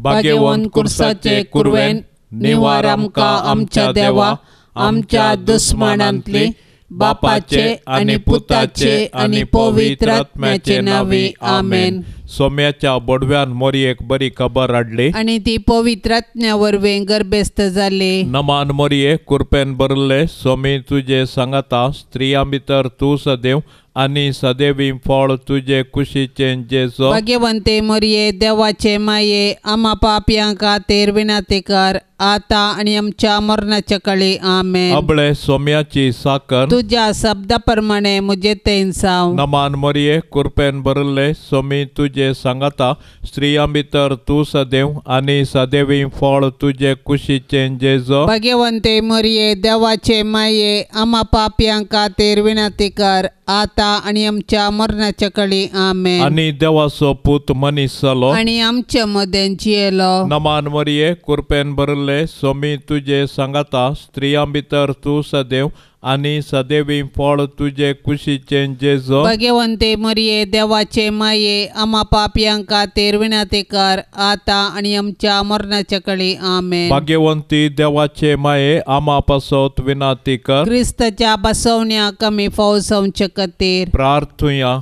भाग्यवंत कुर्साचे कुरवेन निवार आमकां आमच्या देवा आमच्या दुस्मानांतली बापाचे आनी पुताचे आनी पवित्र आत्म्याचे नांवी आमेन. सोम्याच्या बोडव्यान मोरयेक बरी खबर हाडली आनी ती पवित्र आत्म्या वरवीं गर्भेस्त जाली. नमान मोरये, कुरपेन भरले, सोमी तुजे सांगाता, स्त्रियां भितर तूं सदैव आनी सदैवी फळ तुजे कुशीचें जेजो. भाग्यवंते मोरये, देवाचे माये, आमा पापयां खातीर विनंती कर आतां आनी आमच्या मरणाच्या काळी आमेन. अबळे सोम्याची साकर तुज्या शब्दा प्रमाणे म्हजे तेन जावं. नमान मोरये, कुरपेन भरले, सोमी तुजे सांगाता, स्त्रियां भितर तूं सदैव आनी सदैवी फळ तुजे कुशीचें जेजो. भाग्यवंते मोरये, देवाचे माये, आमा पापयां खातीर विनंती कर आतां आनी आमच्या मरणाच्या काळी आमेन. आनी देवाचो पूत मनीस जालो आनी आमच्या मदें जियेलो. नमान मोरये, कुरपेन भरले, सोमी तुजे सांगाता, स्त्रियां भितर तूं सदैव आनी सदैवी फळ तुजे कुशीचें जेजो. भाग्यवंते मोरये, देवाचे माये, आमा पापयां खातीर विनंती कर आतां आनी आमच्या मरणाच्या काळी आमेन. भाग्यवंती देवाचे माये, आमा पासत विनंती कर. क्रिस्ताच्या बसवण्याक आमी फौजवचे खातीर प्रार्थुया.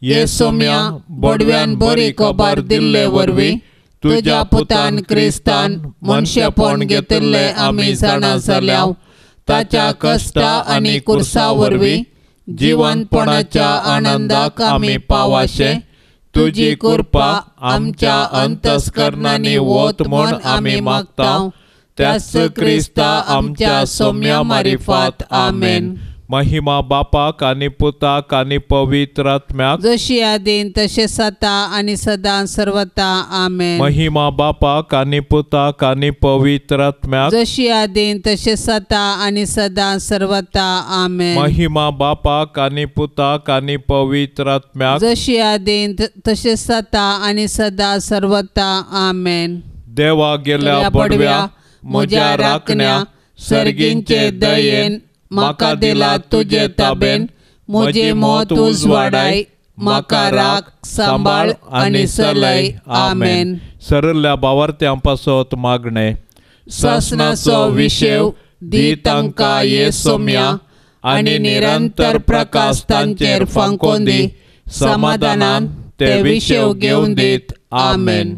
ये सोम्या, बोडव्यान बरी खबर दिल्ले वरवीं तुज्या पुतान क्रिस्तान मनशेपण घेतिल्लें आमी जाणा जाल्या. ताच्या कश्टा आनी कुर्सा वरवीं जिवंतपणाच्या आनंदाक आमी पावाशे तुजी कृपा आमच्या अंतस्करणांनी वत म्हूण आमी मागता. त्याच क्रिस्ता आमच्या सोम्या मारिफात आमेन. महिमा बापाक आनी पुताक आनी पवित्र आत्म्याक, जशी आदीन तशें सता आनी सदां सर्वता आमेन. महिमा बापाक आनी पुताक आनी पवित्र आत्म्याक, जशी आदीन तशें सता आनी सदां सर्वता आमेन. महिमा बापाक आनी पुताक आनी पवित्र आत्म्याक, जशी आदीन तशें सता आनी सदां सर्वता आमेन. देवा गेल्या बडव्या म्हज्या राखण्या सर्गींचे दयेन म्हाका दिला तुजे ताबेन, म्हजी मौत उजवाडाय, म्हाका राख सांबाळ आनी चलय आमेन. सरल्या बावार्थ्यां पासत मागणें. सासणाचो विशेव दी तांकां ये सोम्या आनी निरंतर प्रकाश तांचेर फांकोवन दी, समाधानान ते विशेव घेवन दीत आमेन.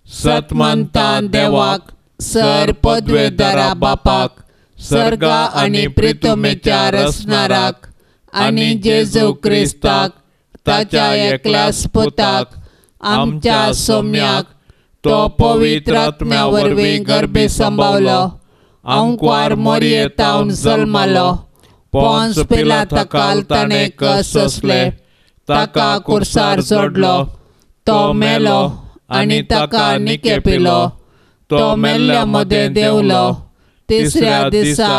सतमंता देवाक सर पदवेदारा बापाक सर्गा आनी प्रितमेच्या रचणाराक आनी जेजू क्रिस्ताक ताच्या एकल्याच पुताक आमच्या सोम्याक तो पवित्र आत्म्या वरवीं गर्भे सांबावलो, आंकवार मोरये तावन जल्मालो, पोंस पिलाता ताणें कस सोंसले, ताका कुर्सार जोडलो, तो मेलो आनी ताका निके पिलो, तो मेल्ल्या मदें देंवलो, तिसऱ्या दिसा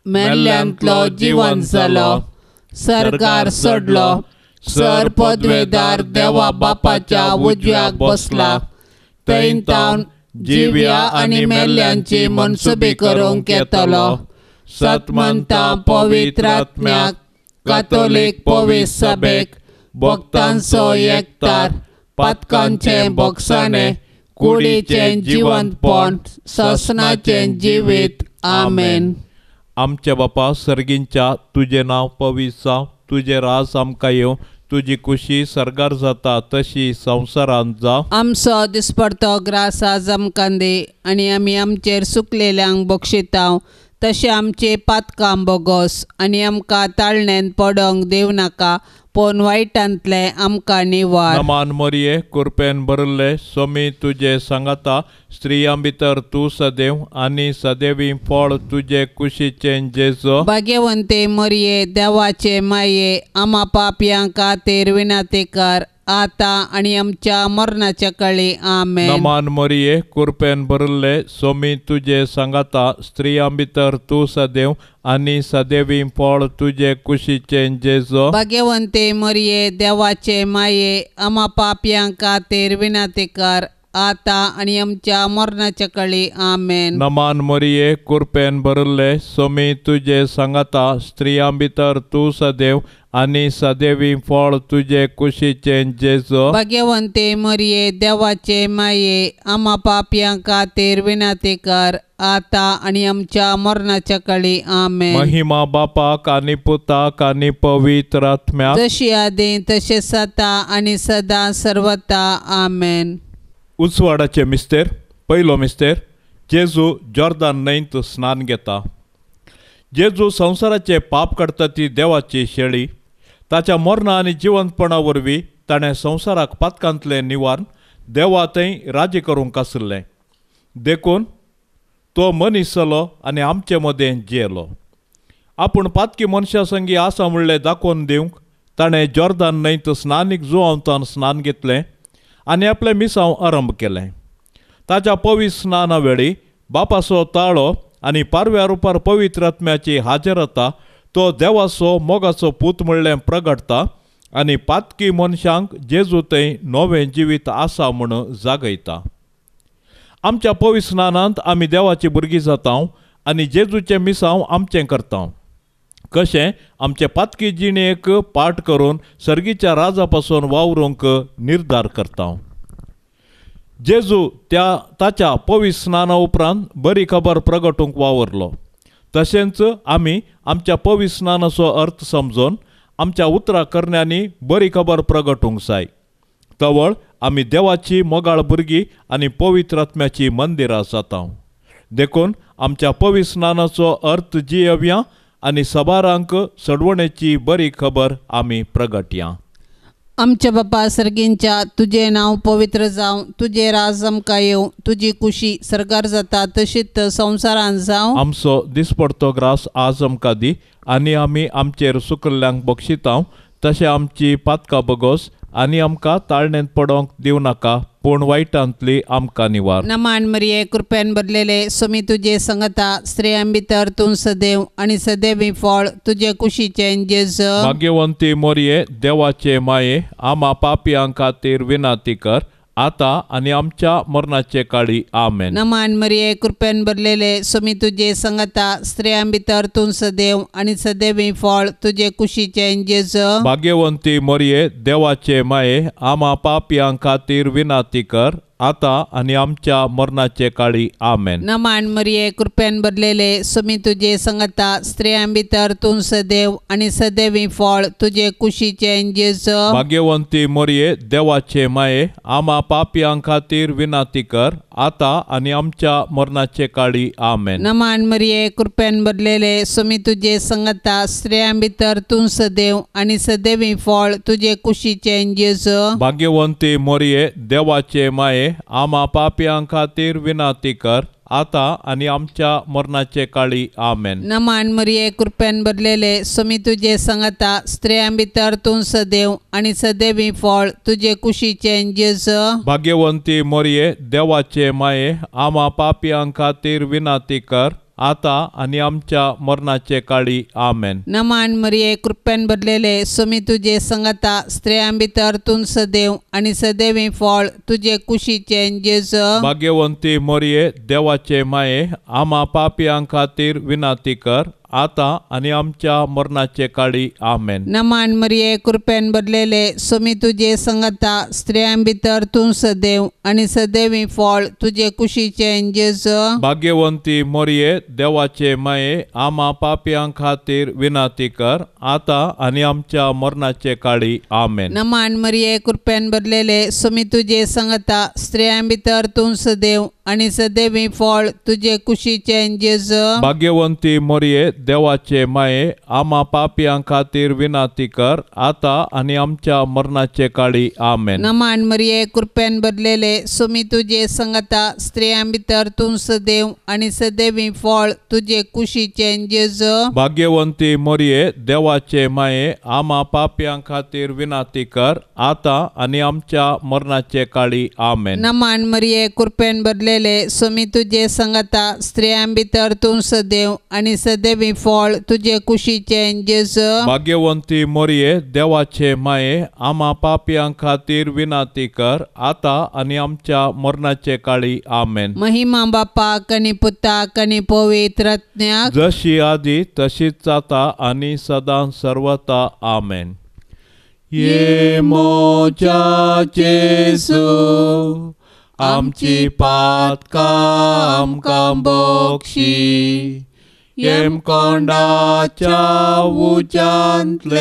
मेल्ल्यांतलो जिवन जालो, सरकार सोडलो, सर पदवेदार देवा बापाच्या उजव्याक बसला, थंय तावन जिव्या आनी मेल्ल्यांची मनसुबी करूंक येतलो. सतमंता पवित्र आत्म्याक कातोलीक पवित्र सभेक भक्तांचो एकतार पातकांचें बोगसाणें कुडीचें जिवंतपण ससनाचें जिवीत आमेन. आमच्या बापा सर्गींच्या तुजें नांव पवित्र जावं, तुजें राज आमकां येवं, तुजी खुशी सर्गार जाता तशी संवसारांत जावं. आमचो दिसपडतो ग्रास आज आमकां दी आनी आमी आमचेर सुकलेल्यांक बक्षितांव तशें आमचे पातकां बोगोस आनी आमकां ताळणेन पडोंक दिवं नाका पूण वायटांतलें आमकां निवार. नमान मोरये, कुरपेन भरिल्ले, सोमी तुजे सांगाता, स्त्रियां भितर तूं सदैव आनी सदैवी फळ तुजे कुशीचें जेजो. भाग्यवंते मोरये, देवाचे माये, आमा पापयां खातीर विनंती कर आतां आनी आमच्या मरणाच्या काळी आमेन. नमान मोरये, कुरपेन भरिल्ले, सोमी तुजे सांगाता, स्त्रियां भितर तूं सदैव आनी सदैवी फळ तुजे कुशीचें जेजो. भाग्यवंते मोरये, देवाचे माये, आमा पापयां खातीर विनंती कर आतां आनी आमच्या मरणाच्या काळी. आमेन. नमान मरिये, कुरपेन भरिल्ले, सोमी तुजे सांगाता, स्त्रियां भितर तूं सदैव आनी सदैवी फळ तुजे कुशीचें जेजू. भाग्यवंते मरिये, देवाचे माये, आमा पापयां खातीर विनंती कर, आतां आनी आमच्या मरणाच्या काळी. आमेन. महिमा बापाक आनी पुताक आनी पवित्र आत्म्याक, जशी आदी तशें सता आनी सदां सर्वता. आमेन. उजवाडाचे मिस्तेर. पयलो मिस्तेर, जेजू जॉर्दान न्हंयत स्नान घेता. जेजू संवसाराचे पाप काडटा ती देवाची शेळी. ताच्या मरणा आनी जिवंतपणा वरवीं ताणें संवसाराक पातकांतलें निवारण देवा थंय राजी करूंक आशिल्लें. देखून तो मनीस जालो आनी आमचे मदें जियेलो. आपूण पातकी मनशां संगी आसा म्हणलें दाखोवन दिवंक ताणें जॉर्दान न्हंयत स्नानीक जुवांवतान स्नान घेतलें आनी आपलें मिसांव आरंभ केलें. ताच्या पवित्र स्नाना वेळी बापाचो ताळो आनी पारव्या रुपार पवित्र आत्म्याची हाजेरता तो देवाचो मोगाचो पूत म्हणलें प्रगटता आनी पातकी मनशांक जेजू थंय नवें जिवीत आसा म्हूण जागयता. आमच्या पवित्र स्नानांत आमी देवाची भुरगीं जाता आनी जेजूचें मिसांव आमचें करता. कशें आमचे पातकी जिणेक पाठ करून सर्गीच्या राजा पासून वावरूंक निर्धार करता. जेजू त्या ताच्या पवित्र स्नाना उपरांत बरी खबर प्रगटूंक वावरलो. तशेंच आमी आमच्या पवित्र स्नानाचो अर्थ समजून आमच्या उतरां करण्यांनी बरी खबर प्रगटूंक जाय. तवळ आमी देवाची मोगाळ भुरगीं आनी पवित्र आत्म्याची मंदिरां जाता. देखून आमच्या पवित्र स्नानाचो अर्थ जियेवया आनी सबारांक सडवणेची बरी खबर आमी प्रगटया. आमच्या बापा सर्गींच्या, तुजें नांव पवित्र जावं, तुजें राज आमकां येवं, तुजी कुशी सर्गार जाता तशीच संवसारांत जावं. आमचो दिसपडतो ग्रास आज आमकां दी आनी आमी आमचेर सुकल्ल्यांक बक्षितांव तशें आमची पातकां बगोस आनी आमकां ताळणेंत पडोवंक दिवं नाका, पूण वायटांतली आमकां निवार. नमान मरिये, कृपेन भरलेले, सोमी तुजे संगता, स्त्रियां भितर तूं सदैव आनी सदैवी फळ तुजे कुशीचें जेजू. भाग्यवंती मोरये, देवाचे माये, आमा पापयां खातीर विनंती कर, आतां आनी आमच्या मरणाचे काळी. आमेन. नमान मरिये, कृपेन भरलेले, सोमी तुजे संगता, स्त्रियां भितर तूं सदैव आनी सदैवी फळ तुजे कुशीचें जेजू. भाग्यवंती मोरये, देवाचे माये, आमा पापयां खातीर विनंती कर, आतां आनी आमच्या मरणाचे काळी. आमेन. नमान मरिये, कृपेन भरलेले, सोमी तुजे संगता, स्त्रियां भितर तूं सदैव आनी सदैवी फळ तुजे कुशीचें जेजू. भाग्यवंती मोरये, देवाचे माये, आमा पापयां खातीर विनंती कर, आतां आनी आमच्या मरणाचे काळी. आमेन. नमान मरिये, कृपेन भरलेले, सोमी तुजे संगता, स्त्रियां भितर तूं सदैव आनी सदैवी फळ तुजे कुशीचें जेजू. भाग्यवंती मोरये, देवाचे माये, आमा पापयां खातीर विनंती कर, आतां आनी आमच्या मरणाचे काळी. आमेन. नमान मरिये, कृपेन भरलेले, सोमी तुजे संगता, स्त्रियां भितर तूं सदैव आनी सदैवी फळ तुजे कुशीचें जेजू. भाग्यवंती मोरये, देवाचे माये, आमा पापयां खातीर विनंती कर, आतां आनी आमच्या मरणाचे काळी. आमेन. नमान मरिये, कृपेन भरलेले, सोमी तुजे संगता, स्त्रियां भितर तूं सदैव आनी सदैवी फळ तुजे कुशीचें जेजू. भाग्यवंती मोरये, देवाचे माये, आमा पापयां खातीर विनंती कर, आतां आनी आमच्या मरणाचे काळी. आमेन. नमान मरिये, कृपेन भरलेले, सोमी तुजे संगता, स्त्रियां भितर तूं सदैव आनी सदैवी फळ तुजे कुशीचें जेजू. भाग्यवंती मोरये, देवाचे माये, आमा पापयां खातीर विनंती कर, आतां आनी आमच्या मरणाचे काळी. आमेन. नमान मरिये, कृपेन भरलेले, सोमी तुजे संगता, स्त्रियां भितर तूं सदैव आनी सदैवी फळ तुजे कुशीचें जेजू. भाग्यवंती मोरये, देवाचे माये, आमा पापयां खातीर विनंती कर, आतां आनी आमच्या मरणाचे काळी. आमेन. नमान मरिये, कृपेन भरलेले, सोमी तुजे संगता, स्त्रियां भितर तूं सदैव आनी सदैवी फळ तुजे कुशीचें जेजू. भाग्यवंती मोरये, देवाचे माये, आमा पापयां खातीर विनंती कर, आतां आनी आमच्या मरणाचे काळी. आमेन. नमान मरिये, कृपेन भरलेले, भरलेले, सोमी तुजे संगता, स्त्रियां भितर तूं सदैव आनी सदैवी फळ तुजे कुशीचें जेजू। भाग्यवंती मोरये, देवाचे माये, आमा पापयां खातीर विनंती कर आतां आनी आमच्या मरणाचे काळी। आमेन। महिमा बापाक आनी पुताक आनी पवित्र आत्म्याक, जशी आदी तशीच आतां आनी सदां सर्वता। आमेन। ये मोजा जेजू, आमची पातकां आमकां बक्षी, येमकोंडाच्या उज्यांतले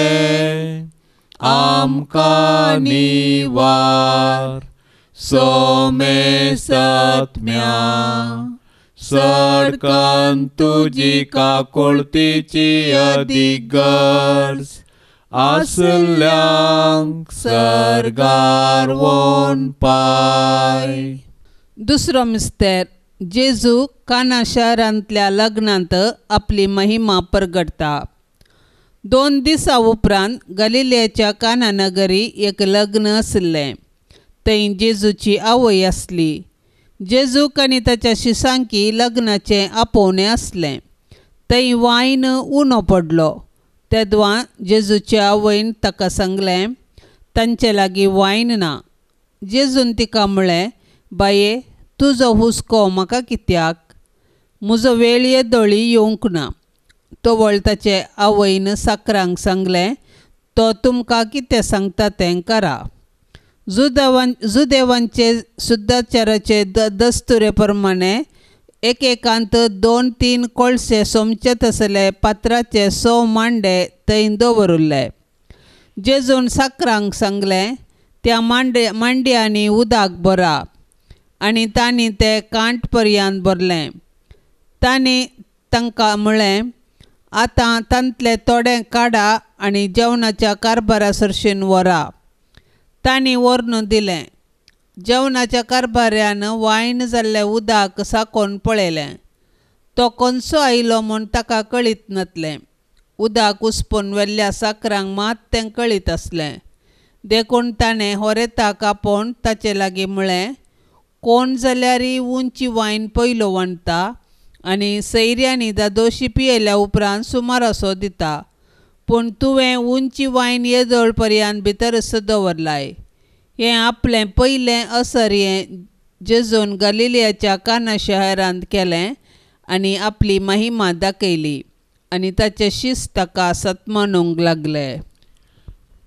आमकां निवार, सोमेसत्म्या सडकन तुजी काकुळतीची अदीक गरज आसल्यांक सर्गार वोन पाय। दुसरो मिस्तेर, जेजू काना शहरांतल्या लग्नांत आपली महिमा परगटता। 2 दिसां उपरांत गलिलेच्या काना नगरी एक लग्न आसलें। थंय जेजूची आवय आसली। जेजूक आनी ताच्या शिसांकी लग्नाचें आपोवणें आसलें। थंय वायन उणो पडलो। तेदवां जेजूचे आवयन ताका सांगलें, तांचे लागीं वायन ना। जेजून तिका म्हळें, बाये, तुजो हुस्को म्हाका कित्याक? म्हजो वेळ येदोळी येवंक ना। तवळ ताचे आवयन साकरांक सांगलें, तो तुमकां कितें सांगता तें करा। जुदेवांचे शुद्धाचाराचे दस्तुरे प्रमाणे एकेकांत 2-3 कोळशे सोमचे तसले पात्राचे 100 मांडे थंय दवरिल्ले। जेजून साकरांक सांगलें, त्या मांड्यांनी उदक भरा, आनी तांणी तें कांठ पर्यंत भरलें। तांणी तांकां म्हळें, आतां तांतलें थोडें काडा आनी जेवणाच्या कारभारा सरशीन व्हरा। तांणी व्हरून दिलें। जेवणाच्या कारभाऱ्यान वायन जाल्लें उदक साकोवन पळयलें। तो कोनसो आयलो म्हूण ताका कळीत नासलें। उदक उसपून व्हेल्ल्या साकरांक मात तें कळीत आसलें। देखून ताणें होरेताक आपोवन ताचे लागीं म्हळें, कोण जाल्यारय उंची वायन पयलो वणटा आनी सैऱ्यांनी दादोशी पियेल्या उपरांत सुमारासो दिता, पूण तुवें उंची वायन येदोळ पर्यंत भितरच दवरलाय। हें आपलें पयलें असर हें जेजून गलिलियाच्या काना शहरांत केलें आनी आपली महिमा दाखयली, आनी ताचे शिस्त ताका सत्मानूंक लागले।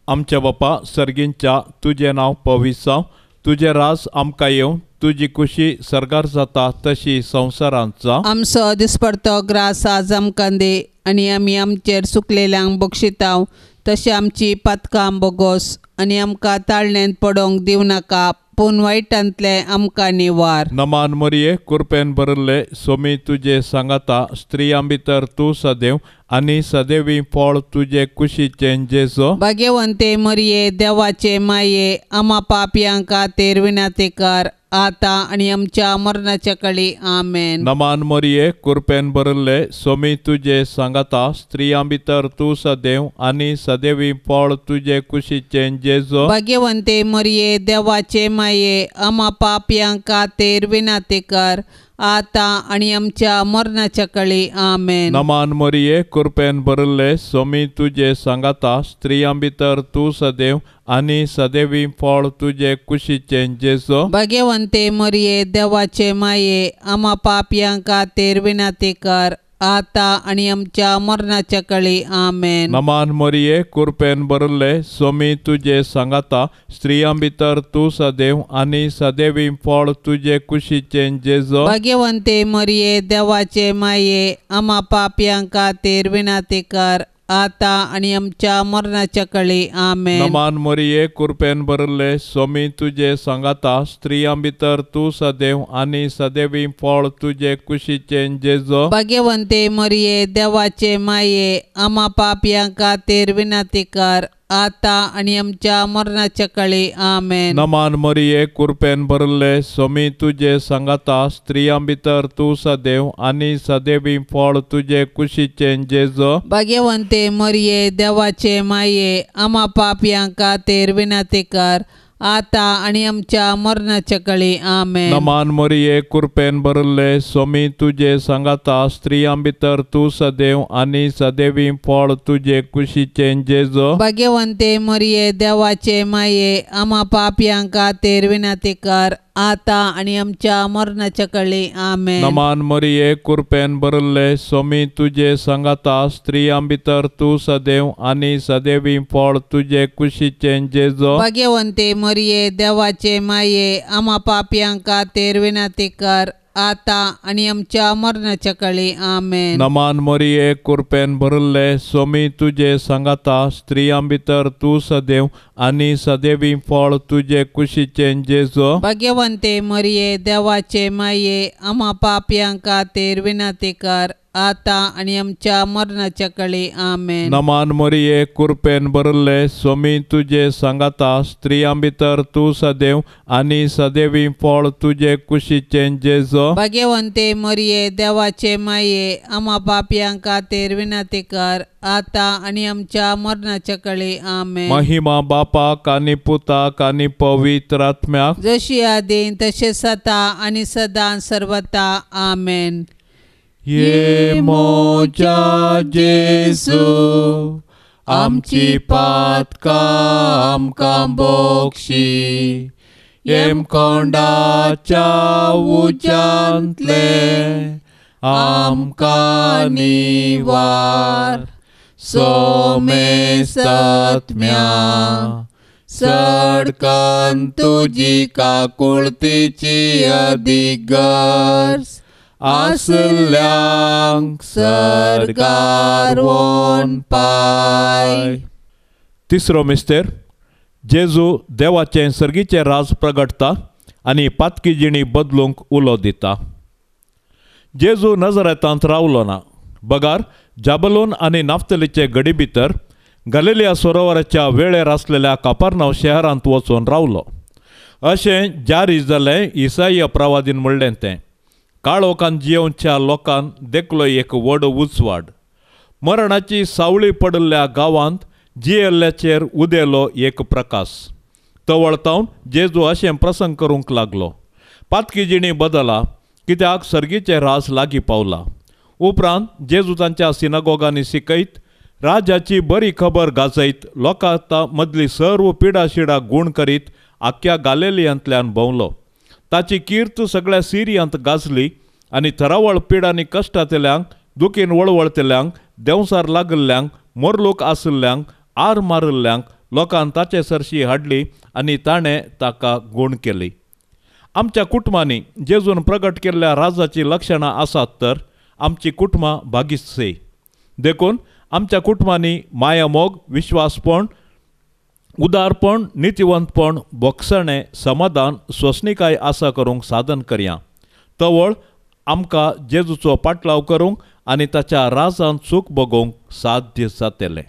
आमच्या बापा सर्गींच्या, तुजें नांव पवित्र जावं, तुजें राज आमकां येवं, तुजी कुशी सर्गार जाता तशी संवसारांत जावं। आमचो दिसपडतो ग्रास आज आमकां दी, आनी आमी आमचेर सुकलेल्यांक बक्षितांव तशें आमची पातकां बोगोस, आनी आमकां ताळणेंत पडोवंक दिवं नाका, पूण वायटांतलें आमकां निवार। नमान मरिये, कृपेन भरिल्ले, सोमी तुजे सांगाता, स्त्रियां भितर तूं सदैव आनी सदैवी फळ तुजे कुशीचें जेजू। भाग्यवंते मरिये, देवाचे माये, आमा पापयां खातीर विनंती कर आतां आनी आमच्या मरणाच्या काळी। आमेन। नमान मरिये, कृपेन भरिल्ले, सोमी तुजे सांगाता, स्त्रियां भितर तूं सदैव आनी सदैवी फळ तुजे कुशीचें जेजू। भाग्यवंते मरिये, देवाचे माये, आमा पापयां खातीर विनंती कर आतां आनी आमच्या मरणाच्या काळी। आमेन। नमान मरिये, कृपेन भरिल्ले, सोमी तुजे सांगाता, स्त्रियां भितर तूं सदैव आनी सदैवी फळ तुजे कुशीचें जेजू। भाग्यवंते मरिये, देवाचे माये, आमा पापयां खातीर विनंती कर आतां आनी आमच्या मरणाच्या काळी। आमेन। नमान मरिये, कृपेन भरिल्ले, सोमी तुजे सांगाता, स्त्रियां भितर तूं सदैव आनी सदैवी फळ तुजे कुशीचें जेजू। भाग्यवंते मरिये, देवाचे माये, आमा पापयां खातीर विनंती कर आतां आनी आमच्या मरणाच्या काळी। आमेन। नमान मरिये, कृपेन भरिल्ले, सोमी तुजे सांगाता, स्त्रियां भितर तूं सदैव आनी सदैवी फळ तुजे कुशीचें जेजू। भाग्यवंते मरिये, देवाचे माये, आमा पापयां खातीर विनंती कर आतां आनी आमच्या मरणाच्या काळी। आमेन। नमान मरिये, कृपेन भरिल्ले, सोमी तुजे सांगाता, स्त्रियां भितर तूं सदैव आनी सदैवी फळ तुजे कुशीचें जेजू। भाग्यवंते मरिये, देवाचे माये, आमा पापयां खातीर विनंती कर आतां आनी आमच्या मरणाच्या कळी. आमेन. नमान मरिये, कृपेन भरिल्ले, स्वामी तुजे सांगाता, स्त्रियां भितर तूं सदैव आनी सदैवी फळ तुजे कुशीचें जेजू. भाग्यवंते मरिये, देवाचे माये, आमा पापयां खातीर विनंती कर, आतां आनी आमच्या मरणाच्या कळी. आमेन. नमान मरिये, कृपेन भरिल्ले, स्वामी तुजे सांगाता, स्त्रियां भितर तूं सदैव आनी सदैवी फळ तुजे कुशीचें जेजू. भाग्यवंते मरिये, देवाचे माये, आमा पापयां खातीर विनंती कर, आतां आनी आमच्या मरणाच्या कळी. आमेन. नमान मरिये, कृपेन भरिल्ले, स्वामी तुजे सांगाता, स्त्रियां भितर तूं सदैव आनी सदैवी फळ तुजे कुशीचें जेजू. भाग्यवंते मरिये, देवाचे माये, आमा पापयां खातीर विनंती कर, आतां आनी आमच्या मरणाच्या कळी. आमेन. नमान मरिये, कृपेन भरिल्ले, स्वामी तुजे सांगाता, स्त्रियां भितर तूं सदैव आनी सदैवी फळ तुजे कुशीचें जेजू. भाग्यवंते मरिये, देवाचे माये, आमा पापयां खातीर विनंती कर, आतां आनी आमच्या मरणाच्या कळी. आमेन. महिमा बापाक आनी पुताक आनी पवित्र आत्म्याक, जशी आदीं तशें आतां आनी सदां सर्वता. आमेन. ये मोजा जेजू, आमची पातकां आमकां बोक्षी, येमकोंडाच्या उज्यांतले आमकां निवार, सोमेस्तात्म्या सडकन तुजी काकुळतीची अदीक गरज आसल्यांक सर्गार वोन पाय. तिसरो मिस्तेर, जेजू देवाचें सर्गीचें राज प्रगटता आनी पातकी जिणी बदलूंक उलो दिता. जेजू नजरेतांत रावलो ना, बगार जाबलून आनी नाफ्तलीचे गडी भितर गलिलिया सरोवराच्या वेळेर आसलेल्या कापारनाव शहरांत वचून रावलो. अशें जारी जालें इसाई प्रवादीन म्हणलें तें. काळोखान जियोवच्या लोकान देखलो एक व्हड उजवाड, मरणाची सावळी पडिल्ल्या गांवांत जियेल्ल्याचेर उदेलो एक प्रकाश. तवळतावन जेजू अशें प्रसंग करूंक लागलो, पातकी जिणी बदला, कित्याक सर्गीचें राज लागीं पावला. उपरांत जेजू तांच्या सिनागोगांनी शिकयत, राजाची बरी खबर गाजयत, लोकां मदली सर्व पिडाशिडा गूण करीत आख्ख्या गालेलियांतल्यान भोंवलो. ताची कीर्त सगळ्या सिरियांत गाजली आनी थरावळ पिडांनी कश्टांतल्यांक, दुखीन वळवळतल्यांक, देंवसार लागिल्ल्यांक, मोरलोक आशिल्ल्यांक, आर मारिल्ल्यांक लोकान ताचे सरशी हाडली आनी ताणें ताका गूण केली. आमच्या कुटुंबांनी जेजून प्रगट केल्ल्या राजाचीं लक्षणां आसात तर आमची कुटुंबां भागिस्सी. देखून आमच्या कुटुंबांनी मायामोग, विश्वासपण, उदारपण, नितिवंतपण, बोगसणें, समाधान, सोंसणीकाय आसा करूंक साधन करया. तवळ आमकां जेजूचो पाटलाव करूंक आनी ताच्या राजान सूख भोगोवंक साध्य जातलें.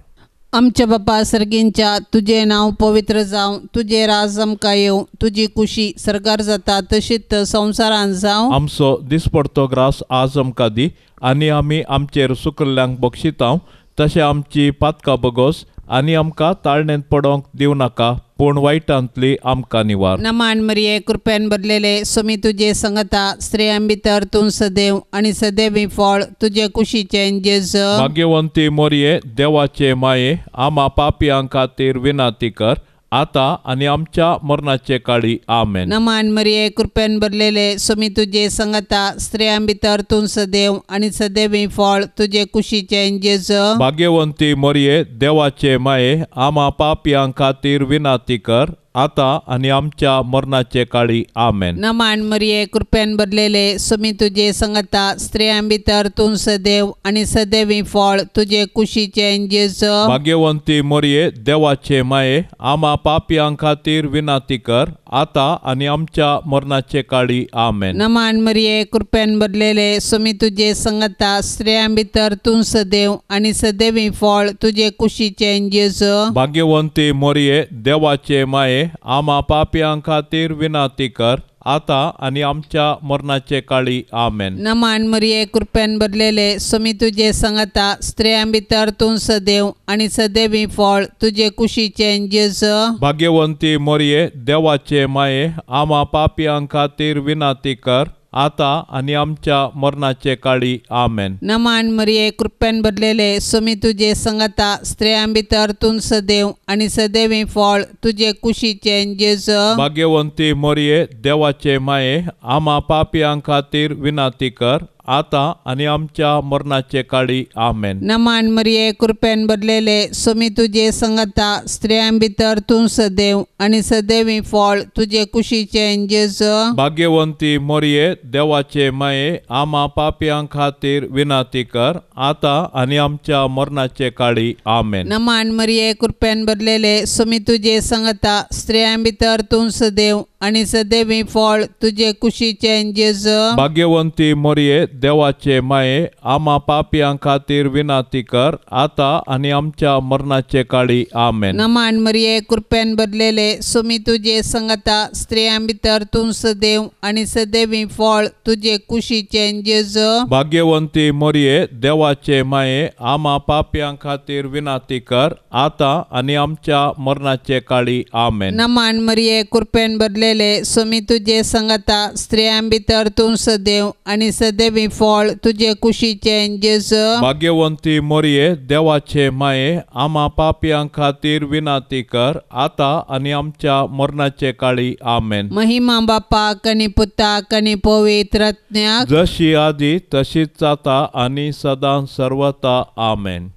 आमच्या बापा सर्गींच्या, तुजें नांव पवित्र जावं, तुजें राज आमकां येवं, तुजी कुशी सर्गार जाता तशीच संवसारांत जावं. आमचो दिसपडतो ग्रास आज आमकां दी आनी आमी आमचेर सुकल्ल्यांक बक्षितांव तशें आमची पातकां बगोस आनी आमकां ताळणेंत पडोवंक दिवं नाका, पूण वायटांतली आमकां निवार. नमान मरिये, कृपेन भरलेले, स्वामी तुजे संगता, स्त्रियां भितर तूं सदैव आनी सदैवी फळ तुजे कुशीचें जेजू. भाग्यवंती मोरये, देवाचे माये, आमा पापयां खातीर विनंती कर, आतां आनी आमच्या मरणाचे काळी. आमेन. नमान मरिये, कृपेन भरलेले, स्वामी तुजे संगता, स्त्रियां भितर तूं सदैव आनी सदैवी फळ तुजे कुशीचें जेजू. भाग्यवंती मोरये, देवाचे माये, आमा पापयां खातीर विनंती कर, आतां आनी आमच्या मरणाचे काळी. आमेन. नमान मरिये, कृपेन भरलेले, स्वामी तुजे संगता, स्त्रियां भितर तूं सदैव आनी सदैवी फळ तुजे कुशीचें जेजू. भाग्यवंती मोरये, देवाचे माये, आमा पापयां खातीर विनंती कर, आतां आनी आमच्या मरणाचे काळी. आमेन. नमान मरिये, कृपेन भरलेले, स्वामी तुजे संगता, स्त्रियां भितर तूं सदैव आनी सदैवी फळ तुजे कुशीचें जेजू. भाग्यवंती मोरये, देवाचे माये, आमा पापयां खातीर विनंती कर, आतां आनी आमच्या मरणाचे काळी. आमेन. नमान मरिये, कृपेन भरलेले, स्वामी तुजे संगता, स्त्रियां भितर तूं सदैव आनी सदैवी फळ तुजे कुशीचें जेजू. भाग्यवंती मोरये, देवाचे माये, आमा पापयां खातीर विनाती कर, आतां आनी आमच्या मरणाचे काळी. आमेन. नमान मरिये, कृपेन भरलेले, स्वामी तुजे संगता, स्त्रियां भितर तूं सदैव आनी सदैवी फळ तुजे कुशीचें जेजू. भाग्यवंती मोरये, देवाचे माये, आमा पापयां खातीर विनाती कर, आतां आनी आमच्या मरणाचे काळी. आमेन. नमान मरिये, कृपेन भरलेले, स्वामी तुजे संगता, स्त्रियां भितर तूं सदैव आनी सदैवी फळ तुजे कुशीचें जेजू. भाग्यवंती मोरये, देवाचे माये, आमा पापयां खातीर विनाती कर, आतां आनी आमच्या मरणाचे काळी. आमेन. नमान मरिये, कृपेन भरलेले, स्वामी तुजे संगता, स्त्रियां भितर तूं सदैव आनी सदैवी फळ तुजे कुशीचें जेजू. भाग्यवंती मोरये, देवाचे माये, आमा पापयां खातीर विनाती कर, आतां आनी आमच्या मरणाचे काळी. आमेन. नमान मरिये, कृपेन भरलेले, स्वामी तुजे संगता, स्त्रियां भितर तूं सदैव आनी सदैवी फळ तुजे कुशीचें जेजू. भाग्यवंती मोरये, देवाचे माये, आमा पापयां खातीर विनाती कर, आतां आनी आमच्या मरणाचे काळी. आमेन. नमान मरिये, कृपेन भरलेले, स्वामी तुजे संगता, स्त्रियां भितर तूं सदैव आनी सदैवी फळ तुजे कुशीचें जेजू. भाग्यवंती मोरये, देवाचे माये, आमा पापयां खातीर विनाती कर, आतां आनी आमच्या मरणाचे काळी. आमेन. महिमा बापाक आनी पुताक आनी पवित्र आत्म्याक, जशी आदी तशीच जाता आनी सदां सर्वता. आमेन.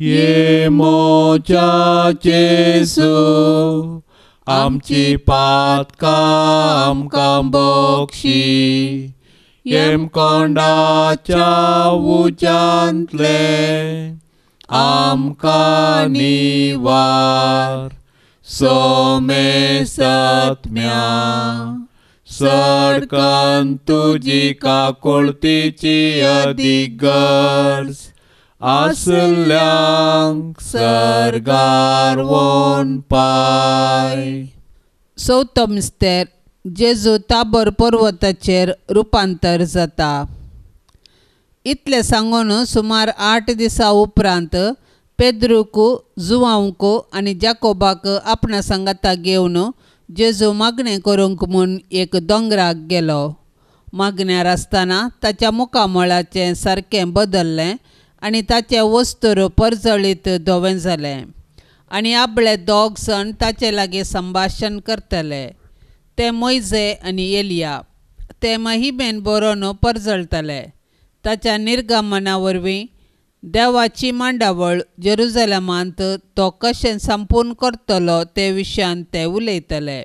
ये मोजा जेजू, आमची पातकां आमकां बक्षी, येमकोंडाच्या उज्यांतले आमकां निवार, सोमे सत्म्या सडकन तुजी काकुळतीची अदीक गरज आसल्यांक सर्गार वोन पाय. चवथो मिस्तेर, जेजू ताबोर पर्वताचेर रुपांतर जाता. इतलें सांगून सुमार 8 दिसां उपरांत पेद्रूक, जुवांवक आनी जाकोबाक आपणा सांगाता घेवन जेजू मागणें करूंक म्हूण एक दोंगराक गेलो. मागण्यार आसतना ताच्या मुखामळाचें सारकें बदल्लें आनी ताचें वस्तूर परजळीत धवें जालें आनी आपले दोग जाण ताचे लागीं संभाशण करतले. ते मोयजे आनी एलिया. ते महिमेन बरोवन परजळटले. ताच्या निर्गमना वरवीं देवाची मांडावळ जेरुजलेमांत तो कशें संपूर्ण करतलो ते विशयान ते उलयतले.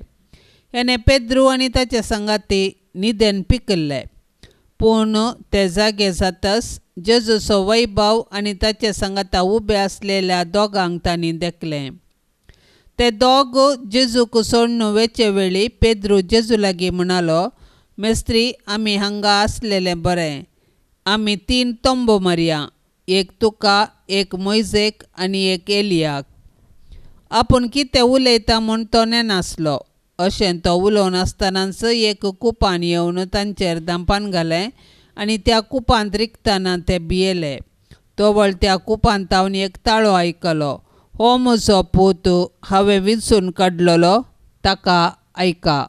हेणे पेद्रू आनी ताचे संगाती न्हिदेन पिकिल्ले, पूण ते जागे जातच जेजूचो वैभव आनी ताचे सांगाता उबे आसलेल्या दोगांक तांणी देखलें. ते दोग जेजूक सोडून वेचे वेळी पेद्रू जेजू लागीं म्हणालो, मेस्त्री, आमी हांगा आसलेलें बरें. आमी 3 तंबू मारया, एक तुका, एक मोयजेक आनी एक एलियाक. आपूण कितें उलयता म्हूण तो नेनासलो. अशें तो उलोवन आसतनाच एक कुपान येवन तांचेर धांपान घालें आनी त्या कुपांत रिगतना ते भियेले. तवळ त्या कुपांत तावन एक ताळो आयकलो, हो म्हजो पूत, हांवें विंचून काडलेलो, ताका आयका.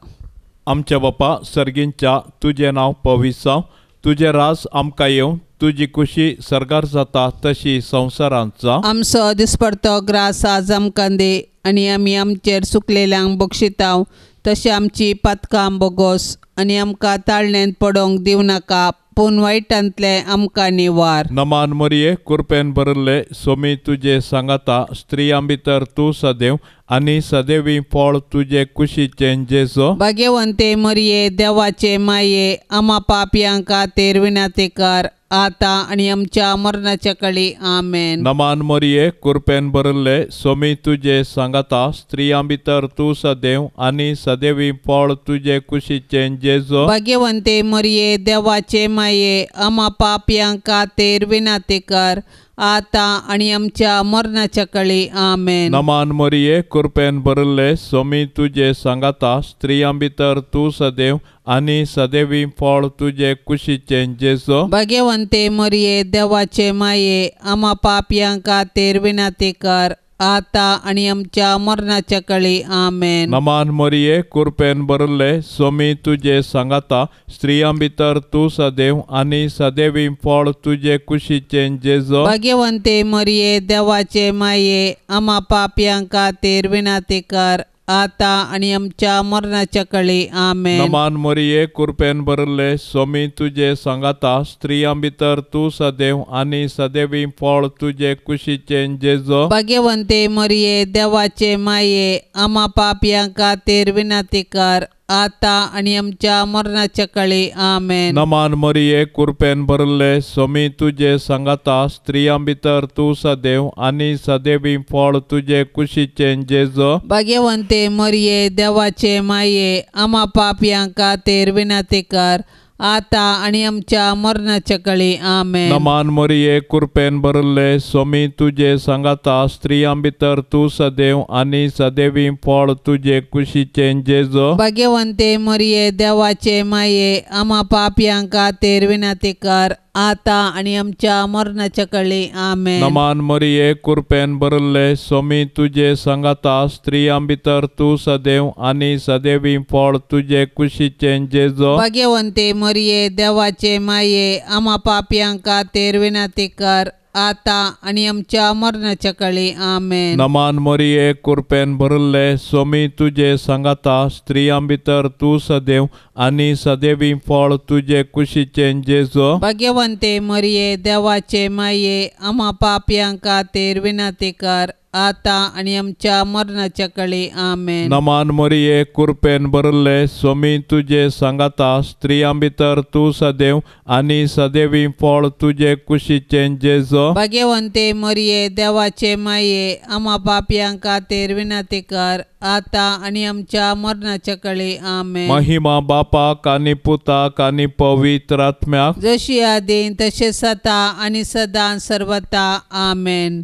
आमच्या बापा सर्गींच्या, तुजें नांव पवित्र जावं, तुजें राज आमकां येवं, तुजी खुशी सर्गार जाता तशी संवसारांत जावं. आमचो दिसपडतो ग्रास आज आमकां दी आनी आमी आमचेर सुकलेल्यांक बक्षितांव तशें आमची पातकां बोगोस आनी आमकां ताळण्यांत पडोवंक दिवं नाका, पूण वायटांतलें आमकां निवार. नमान मरिये, कृपेन भरिल्ले, सोमी तुजे सांगाता, स्त्रियां भितर तूं सदैव आनी सदैवी फळ तुजे कुशीचें जेजू. भाग्यवंते मरिये, देवाचे माये, आमा पापयां खातीर विनंती कर, आतां आनी आमच्या मरणाच्या काळी. आमेन. नमान मरिये, कृपेन भरिल्ले, सोमी तुजे सांगाता, स्त्रियां भितर तूं सदैव आनी सदैवी फळ तुजे कुशीचें जेजू. भाग्यवंते मरिये, देवाचे माये, आमा पापयां खातीर विनंती कर, आतां आनी आमच्या मरणाच्या कळी. आमेन. नमान मरिये, कृपेन भरिल्ले, स्वामी तुजे सांगाता, स्त्रियां भितर तूं सदैव आनी सदैवी फळ तुजे कुशीचें जेजू. भाग्यवंते मरिये, देवाचे माये, आमा पापयां खातीर विनंती कर, आतां आनी आमच्या मरणाच्या कळी. आमेन. नमान मरिये, कृपेन भरिल्ले, स्वामी तुजे सांगाता, स्त्रियां भितर तूं सदैव आनी सदैवी फळ तुजे कुशीचें जेजू. भाग्यवंते मरिये, देवाचे माये, आमा पापयां खातीर विनंती कर, आतां आनी आमच्या मरणाच्या कळी. आमेन. नमान मरिये, कृपेन भरिल्ले, स्वामी तुजे सांगाता, स्त्रियां भितर तूं सदैव आनी सदैवी फळ तुजे कुशीचें जेजू. भाग्यवंते मरिये, देवाचे माये, आमा पापयां खातीर विनंती कर, आतां आनी आमच्या मरणाच्या कळी. आमेन. नमान मरिये, कृपेन भरिल्ले, स्वामी तुजे सांगाता, स्त्रियां भितर तूं सदैव आनी सदैवी फळ तुजे कुशीचें जेजू. भाग्यवंते मरिये, देवाचे माये, आमा पापयां खातीर विनंती कर, आतां आनी आमच्या मरणाच्या कळी. आमेन. नमान मरिये, कृपेन भरिल्ले, स्वामी तुजे सांगाता, स्त्रियां भितर तूं सदैव आनी सदैवी फळ तुजे कुशीचें जेजू. भाग्यवंते मरिये, देवाचे माये, आमा पापयां खातीर विनंती कर, आतां आनी आमच्या मरणाच्या कळी. आमेन. नमान मरिये, कृपेन भरिल्ले, स्वामी तुजे सांगाता, स्त्रियां भितर तूं सदैव आनी सदैवी फळ तुजे कुशीचें जेजू. भाग्यवंते मरिये, देवाचे माये, आमा पापयां खातीर विनंती कर, आतां आनी आमच्या मरणाच्या कळी. आमेन. नमान मरिये, कृपेन भरिल्ले, स्वामी तुजे सांगाता, स्त्रियां भितर तूं सदैव आनी सदैवी फळ तुजे कुशीचें जेजू. भाग्यवंते मरिये, देवाचे माये, आमा पापयां खातीर विनंती कर, आतां आनी आमच्या मरणाच्या कळी. आमेन. नमान मरिये, कृपेन भरिल्ले, स्वामी तुजे सांगाता, स्त्रियां भितर तूं सदैव आनी सदैवी फळ तुजे कुशीचें जेजू. भाग्यवंते मरिये, देवाचे माये, आमा पापयां खातीर विनंती कर, आतां आनी आमच्या मरणाच्या कळी. आमेन. महिमा बापाक आनी पुताक आनी पवित्र आत्म्याक, जशी आदीं तशें आतां आनी सदां सर्वता. आमेन.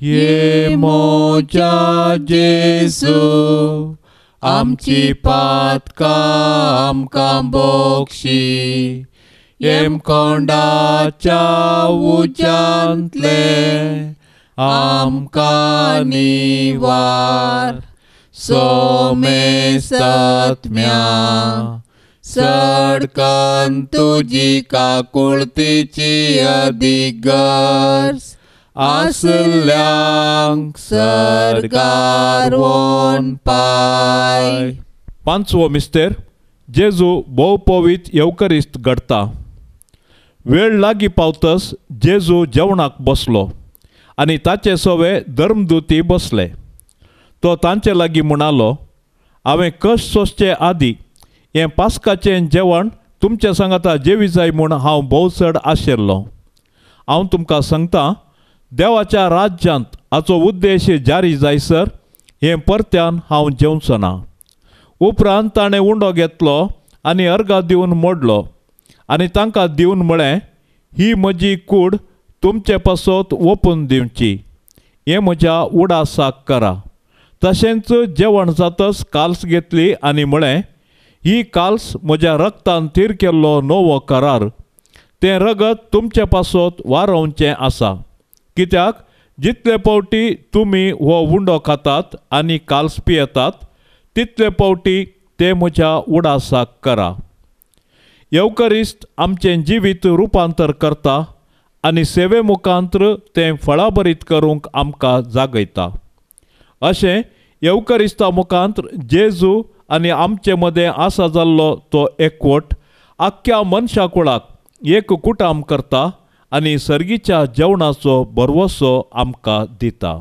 ये मोजा जेजू, आमची पातकां आमकां बोक्षी, येमकोंडाच्या उज्यांतले आमकां निवार, सोमेसत्म्या सडकन तुजी काकुळतीची अदीक गरज आसल्यांक सर्गार वोन पाय. पांचवो मिस्तेर, जेजू भोव पवित्र येवकरिस्त घडता. वेळ लागीं पावतस जेजू जेवणाक बसलो आनी ताचे सवे धर्मदुती बसले. तो तांचे लागीं म्हणालो, हांवें कश्ट सोंसचे आदीं हें पास्काचें जेवण तुमच्या सांगाता जेवी जाय म्हूण हांव भोव चड आशिल्लो. हांव तुमकां सांगता, देवाच्या राज्यांत हाचो उद्देश जारी जायसर हें परत्यान हांव जेवचो ना. उपरांत ताणें उंडो घेतलो आनी अर्गां दिवन मोडलो आनी तांकां दिवन म्हळें, ही म्हजी कूड तुमचे पासत ओपून दिवची, हें म्हज्या उडासाक करा. तशेंच जेवण जातच काल्स घेतली आनी म्हळें, ही काल्स म्हज्या रक्तान थीर केल्लो नवो करार, तें रगत तुमचे पासत वारोवचें आसा. कित्याक जितले पावटी तुमी हो उंडो खातात आनी काल्स पियेतात तितले पावटी ते म्हज्या उडासाक करा. येवकरिस्त आमचें जिवीत रुपांतर करता आनी सेवे मुखांतर तें फळाभरीत करूंक आमकां जागयता. अशें येवकरिस्ता मुखांतर जेजू आनी आमचे मदें आसा जाल्लो तो एकवट आख्ख्या मनशा कुळाक एक कुटाम करता आनी सर्गीच्या जेवणाचो भरवसो आमकां दिता.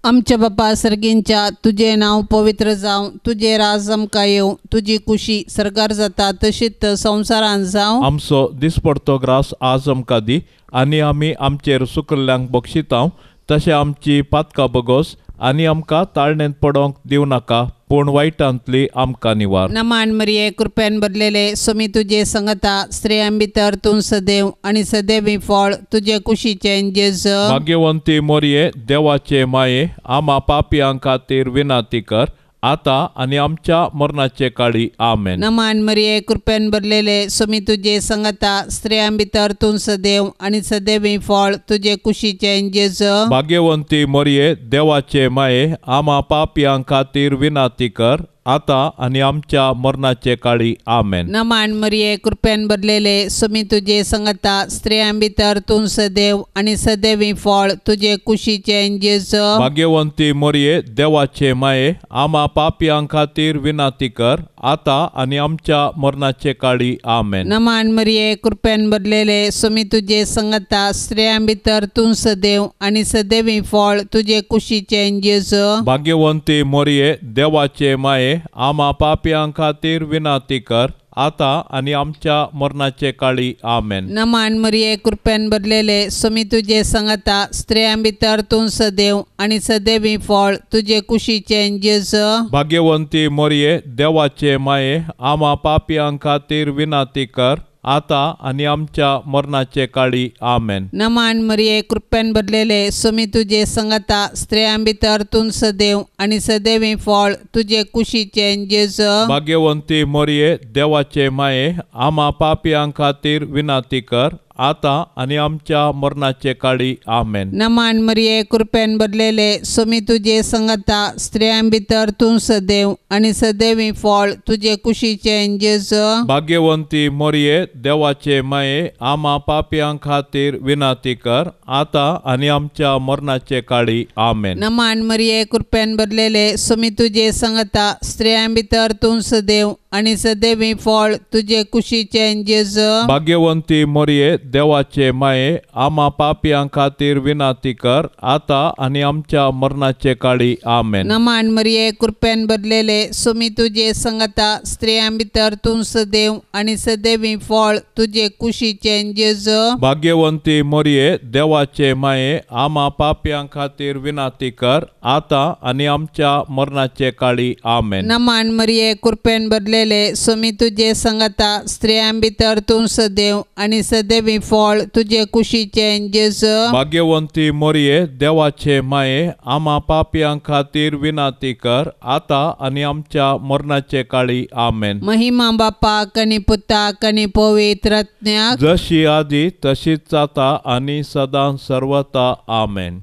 आमच्या बापा सर्गींच्या, तुजें नांव पवित्र जावं, तुजें राज आमकां येवं, तुजी कुशी सर्गार जाता तशीच संवसारांत जावं. आमचो दिसपडतो ग्रास आज आमकां दी आनी आमी आमचेर सुकल्ल्यांक बक्षितांव तशें आमची पातकां बगोस आनी आमकां ताळणेंत पडोंक दिवं नाका, पूण वायटांतली आमकां निवार. नमान मरिये कृपेन भरलेले स्वामी तुजे संगता स्त्रियां भितर तूं सदैव आनी सदैवी फळ तुजे कुशीचें जेजू. भाग्यवंती मोरये देवाचे माये आमा पापयां खातीर विनंती कर आतां आनी आमच्या मरणाचे काळी. आमेन. नमान मरिये कृपेन भरलेले स्वामी तुजे संगता स्त्रियां भितर तूं सदैव आनी सदैवी फळ तुजे कुशीचें जेजू. भाग्यवंती मोरये देवाचे माये आमा पापयां खातीर विनंती कर आतां आनी आमच्या मरणाचे काळी. आमेन. नमान मरिये कृपेन भरलेले स्वामी तुजे संगता स्त्रियां भितर तूं सदैव आनी सदैवी फळ तुजे कुशीचें जेजू. भाग्यवंती मोरये देवाचे माये आमा पापयां खातीर विनंती कर आतां आनी आमच्या मरणाचे काळी. आमेन. नमान मरिये कृपेन भरलेले स्वामी तुजे संगता स्त्रियां भितर तूं सदैव आनी सदैवी फळ तुजे कुशीचें जेजू. भाग्यवंती मोरये देवाचे माये आमा पापयां खातीर विनंती कर आतां आनी आमच्या मरणाचे काळी. आमेन. नमान मरिये कृपेन भरलेले स्वामी तुजे संगता स्त्रियां भितर तूं सदैव आनी सदैवी फळ तुजे कुशीचें जेजू. भाग्यवंती मोरये देवाचे माये आमा पापयां खातीर विनंती कर आतां आनी आमच्या मरणाचे काळी. आमेन. नमान मरिये कृपेन भरलेले स्वामी तुजे संगता स्त्रियां भितर तूं सदैव आनी सदैवी फळ तुजे कुशीचें जेजू. भाग्यवंती मोरये देवाचे माये आमा पापयां खातीर विनंती कर आतां आनी आमच्या मरणाचे काळी. आमेन. नमान मरिये कृपेन भरलेले स्वामी तुजे संगता स्त्रियां भितर तूं सदैव आनी सदैवी फळ तुजे कुशीचें जेजू. भाग्यवंती मोरये देवाचे माये आमा पापयां खातीर विनंती कर आतां आनी आमच्या मरणाचे काळी. आमेन. नमान मरिये कृपेन भरलेले स्वामी तुजे संगता स्त्रियां भितर तूं सदैव आनी सदैवी फळ तुजे कुशीचें जेजू. भाग्यवंती मोरये देवाचे माये आमा पापयां खातीर विनंती कर आतां आनी आमच्या मरणाचे काळी. आमेन. नमान मरिये कृपेन भरलेले स्वामी तुजे संगता स्त्रियां भितर तूं सदैव आनी सदैवी फळ तुजे कुशीचें जेजू. भाग्यवंती मोरये देवाचे माये आमा पापयां खातीर विनंती कर आतां आनी आमच्या मरणाचे काळी. आमेन. नमान मरिये कृपेन भरलेले स्वामी तुजे संगता स्त्रियां भितर तूं सदैव आनी सदैवी फळ तुजे कुशीचें जेजू. भाग्यवंती मोरये देवाचे माये आमा पापयां खातीर विनंती कर आतां आनी आमच्या मरणाचे काळी. आमेन. महिमा बापाक आनी पुताक आनी पवित्र आत्म्याक, जशी आदी तशीच जाता आनी सदां सर्वता. आमेन.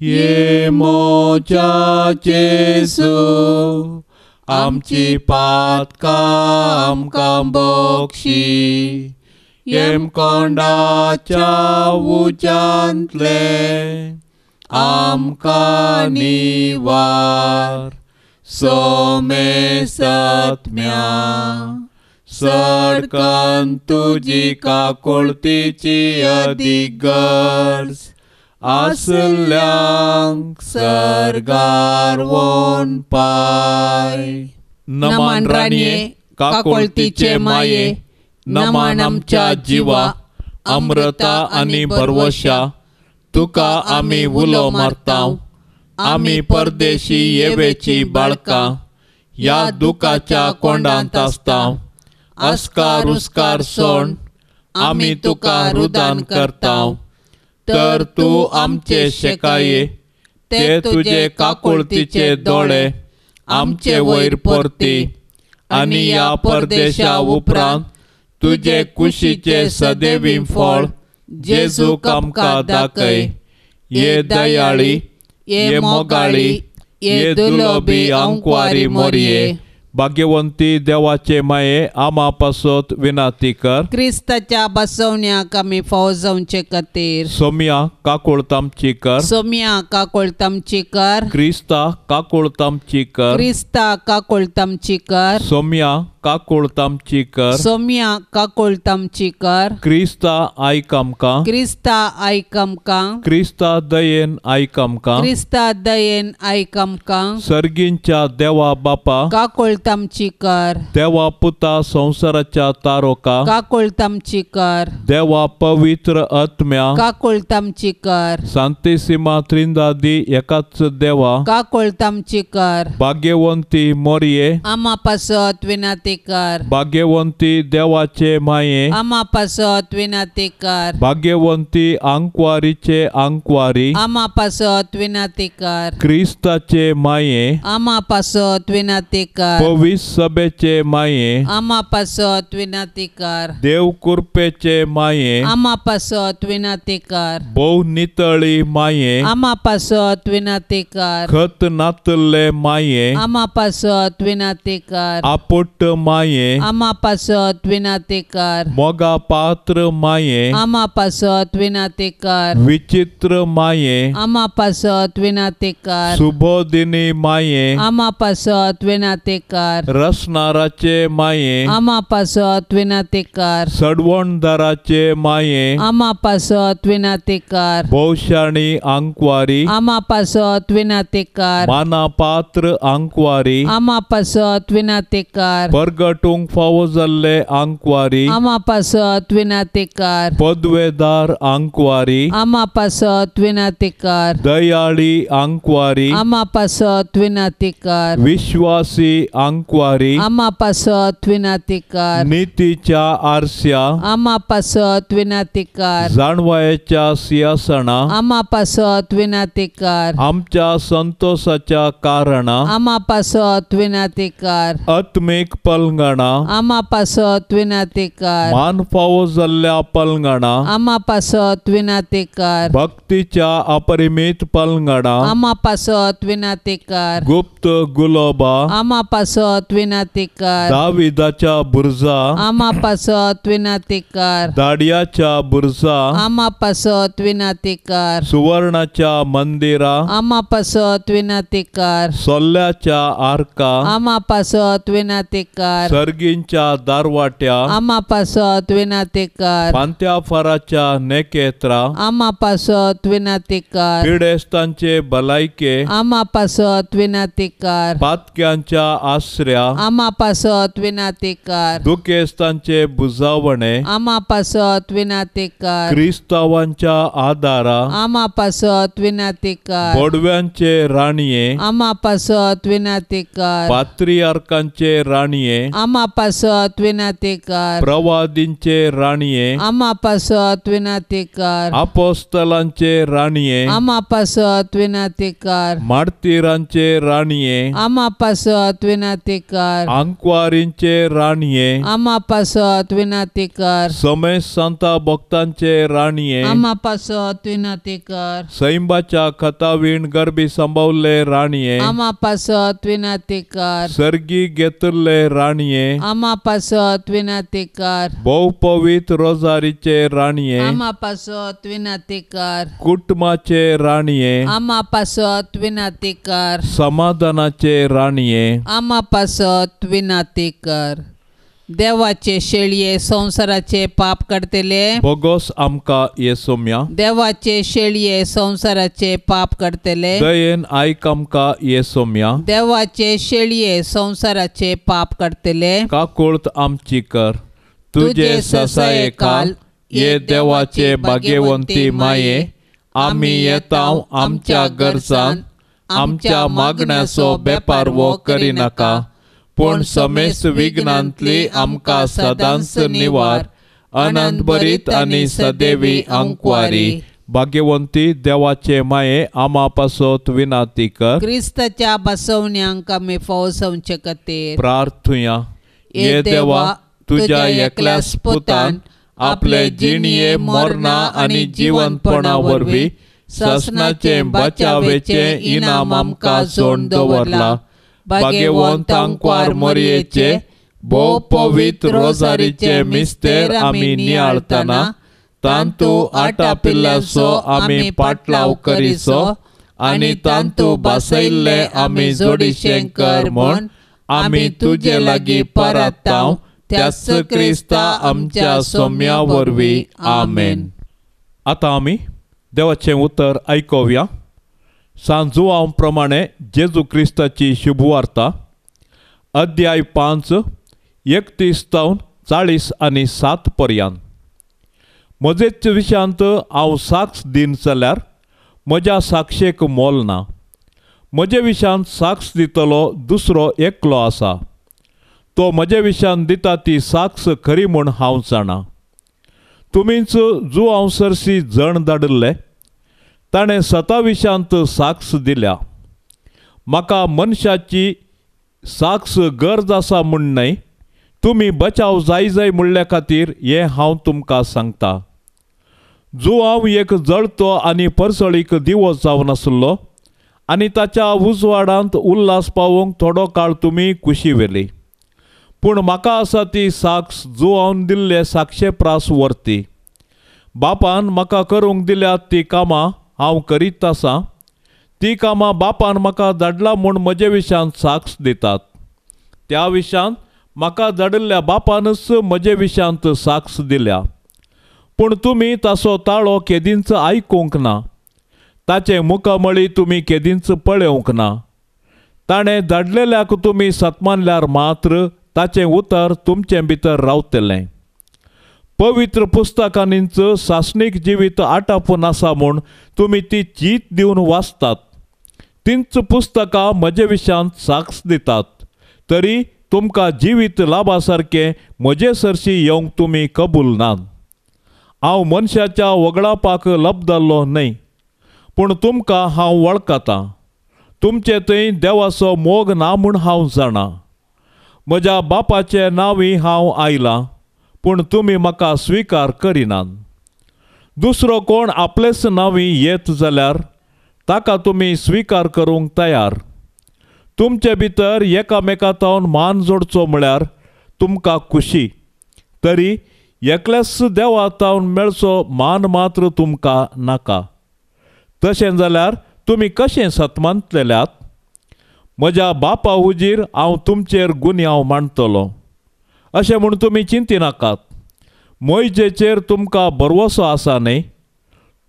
ये मोजा जेजू आमची पातकां आमकां बक्षी येमकोंडाच्या उज्यांतले आमकां निवार सोमेसत्म्या सडकन तुजी काकुळतीची अदीक गरज आसल्यांक सर्गार वोन पाय. नमान राणये काकुळतीचे माये नमान आमच्या जिवा अमृता आनी भरवशा तुका आमी उलो मारता. आमी परदेशी येवेची बाळकां ह्या दुखाच्या कोंडांत आसता. अस्कार उस्कार सोण आमी तुका रुदान करता. तर तूं आमचे शेकाये ते तुजे काकुळतीचे दोळे आमचे वयर परती आनी ह्या परदेशा उपरांत तुजे कुशीचे सदैवी फळ जेजूक आमकां दाखय. ये दयाळी ये मोगाळी ये दुलोबी आंकवारी मोरये. भाग्यवंती देवाचे माये आमा पासत विनंती कर. क्रिस्ताच्या बसवण्याक आमी फावो जावचे खातीर. सोम्या काकुळतामची कर. सोम्या काकुळतामची कर. क्रिस्ता काकुळतामची कर. क्रिस्ता काकुळतामची कर. सोम्या काकुळतामची कर. सोम्या काकुळतामची कर. क्रिस्ता आयक आमकां. क्रिस्ता आयक आमकां. क्रिस्ता दयेन आयक आमकां. क्रिस्ता दयेन आयक आमकां. सर्गींच्या देवा बापा काकुळतामची काकुळट आमची कर। देवा पुता संवसाराच्या तारोका काकुळट आमची कर। देवा पवित्र आत्म्या काकुळट आमची कर। सांतिसिमा त्रिंदादी एकाच देवा काकुळट आमची कर। भाग्यवंती मोरये आमा पासत विनंती कर। भाग्यवंती देवाचे माये आमा पासत विनंती कर। भाग्यवंती आंकवारीचे आंकवारी आमा पासत विनंती कर। क्रिस्ताचे माये आमा पासत विनंती कर। पवित्र सभेचे माये आमा पासत विनंती कर। देव कृपेचे माये आमा पासत विनंती कर। भोव नितळी माये आमा पासत विनंती कर। खत नातल्ले माये आमा पासत विनंती कर। आपुट माये आमा पासत विनंती कर। मोगा पात्र माये आमा पासत विनंती कर। विचित्र माये आमा पासत विनंती कर। सुबोधिनी माये आमा पासत विनंती कर। रसनाराचे माये आमा पासत विनंती कर। सडवणदाराचे माये आमा पासत विनंती कर। भोवशाणी आंकवारी आमा पासत विनंती कर। माना पात्र आंकवारी आमा पासत विनंती कर। परगटूंक फावो जाल्ले आंकवारी आमा पासत विनंती कर। पदवेदार आंकवारी आमा पासत विनंती कर। दयाळी आंकवारी आमा पासत विनंती कर। विश्वासी आंकवारी आमा पासत विनंती कर। नितीच्या आरस्या आमा पासत विनंती कर। जाणवायेच्या सिंहासना आमा पासत विनंती कर। आमच्या संतोषाच्या कारणा आमा पासत विनंती कर। आत्मीक पलंगणा आमा पासत विनंती कर। मान फावो जाल्ल्या पलंगणा आमा पासत विनंती कर। भक्तीच्या अपरिमित पलंगणा आमा पासत विनंती कर। गुप्त गुलोबा आमा पासत विनंती कर। दाविदाच्या बुर्जा आमा पासत विनंती कर। दाडियाच्या बुर्जा आमा पासत विनंती कर। सुवर्णाच्या मंदिरा आमा पासत विनंती कर। सोल्ल्याच्या आर्का आमा पासत विनंती कर। सर्गींच्या दारवाट्या आमा पासत विनंती कर। पांत्या फाराच्या नेकेत्रा आमा पासत विनंती कर। पिडेस्तांचे भलायके आमा पासत विनंती कर। पातक्यांच्या आसऱ्या आमा पासत विनंती कर। दुखेस्तांचे बुजावणे आमा पासत विनंती कर। क्रिस्तावांच्या आदारा आमा पासत विनंती कर। बोडव्यांचे राणये आमा पासत विनंती कर। पात्रियार्कांचे राणये आमा पासत विनंती कर। प्रवादींचे राणये आमा पासत विनंती कर। अपोस्तलांचे राणये आमा पासत विनंती कर। मार्तीरांचे राणये आमा पासत विनंती कर। आंकवारींचे राणये आमा पासत विनंती कर। समेस्त संता भक्तांचे राणये आमा पासत विनंती कर। सैंबाच्या खतावीण गर्भी संभवले राणये आमा पासत विनंती कर। सर्गी घेतले राणये आमा पासत विनंती कर। भोव पवित्र रोजारीचे राणये आमा पासत विनंती कर। कुटुंबाचे राणये आमा पासत विनंती कर। समाधानाचे राणये आमा पासत विनंती कर। देवाचे शेळये संवसाराचे पाप काडटले बोगोस आमकां येसोम्या। देवाचे शेळये संवसाराचे पाप काडटले दयेन आयक आमकां येसोम्या। देवाचे शेळये संवसाराचे पाप काडटले काकुळत आमची कर। तुजे ससायेखाल ये देवाचे भाग्यवंती माये आमी येताव आमच्या गरजान आमच्या मागण्याचो बेपारवो करिनाका पूण समेस्त विघ्नांतली आमकां सदांच निवार। अनंत बरीत आनी सदैवी आंकवारी भाग्यवंती देवाचे माये आमा पासत विनंती कर। क्रिस्ताच्या बसवण्यांक आमी फौसवचे खातीर प्रार्थुया। ये देवा तुज्या एकल्याच पुतान आपले जिणये मरणा आनी जिवंतपणा वरवीं सासणाचे बचावेचे इनाम आमकां जोडून दवरला। भाग्यवंत आंकवार मोरयेचे भोव पवित्र रोजारीचे मिस्तेर आमी नियाळतना तांतू आटापिल्ल्याचो आमी पाटलाव करीचो आनी तांतू बसयल्ले आमी जोडीशें कर म्हूण आमी तुजे लागीं परताव त्याच क्रिस्ता आमच्या सोम्या वरवीं आमेन। आतां आमी देवाचें उतर आयकुया। सान जुआंव प्रमाणे जेजू क्रिस्ताची शुभवार्ता। अध्याय 5 31 तावन 47 पर्यंत. म्हजेच विशयांत हांव साक्ष दीन जाल्यार म्हज्या साक्षेक मोल ना. म्हजे विशयांत साक्ष दितलो दुसरो एकलो आसा, तो म्हजे विशयांत दिता ती साक्ष खरी म्हूण हांव जाणा. तुमीच जुआंव सरशी जण धाडिल्ले, ताणें सता विशयांत साक्ष दिल्या. म्हाका मनशाची साक्ष गरज आसा म्हूण न्हय, तुमी बचाव जाय जाय म्हणल्या खातीर हें हांव तुमकां सांगता. जुआंव एक जळतो आनी परसळीक दिवो जावन आसलो आनी ताच्या उजवाडांत उल्हास पावोवंक थोडो काळ तुमी कुशी व्हेली. पूण म्हाका आसा ती साक्ष जुआंवन दिल्ले साक्षे प्रास व्हरती. बापान म्हाका करूंक दिल्यात ती कामां हांव करीत आसां. ती कामां बापान म्हाका धाडला म्हूण म्हजे विशयांत साक्ष दितात. त्या विशयांत म्हाका धाडिल्ल्या बापानूच म्हजे विशयांत साक्ष दिल्या. पूण तुमी ताचो ताळो केदींच आयकूंक ना, ताचें मुखामळी तुमी केदींच पळोवंक ना. ताणें धाडलेल्याक तुमी सत्मानल्यार मात्र ताचें उतर तुमचें भितर रावतलें. पवित्र पुस्तकांनीच सासणीक जिवीत आटापून आसा म्हूण तुमी ती चीत दिवन वाचतात. तींच पुस्तकां म्हजे विशयांत साक्ष दितात, तरी तुमकां जिवीत लाभा सारकें म्हजे सरशी येवंक तुमी कबूल नात. हांव मनशाच्या वगडापाक लबदाल्लो न्हय, पूण तुमकां हांव वळखतां. तुमचे थंय देवाचो मोग ना म्हूण हांव जाणा. म्हज्या बापाचे नांवी हांव आयलां, पूण तुमी म्हाका स्विकार करिनात. दुसरो कोण आपलेच नांवी येत जाल्यार ताका तुमी स्विकार करूंक तयार. तुमचे भितर एकामेका तावन मान जोडचो म्हळ्यार तुमकां खुशी, तरी एकल्याच देवा तावन मेळचो मान मात्र तुमकां नाका. तशें जाल्यार तुमी कशें सतमानतल्यात? म्हज्या बापा हुजीर हांव तुमचेर गुन्यांव मांडटलो अशें म्हूण तुमी चिंतिनाकात. मोयजेचेर तुमकां भरवसो आसा न्हय,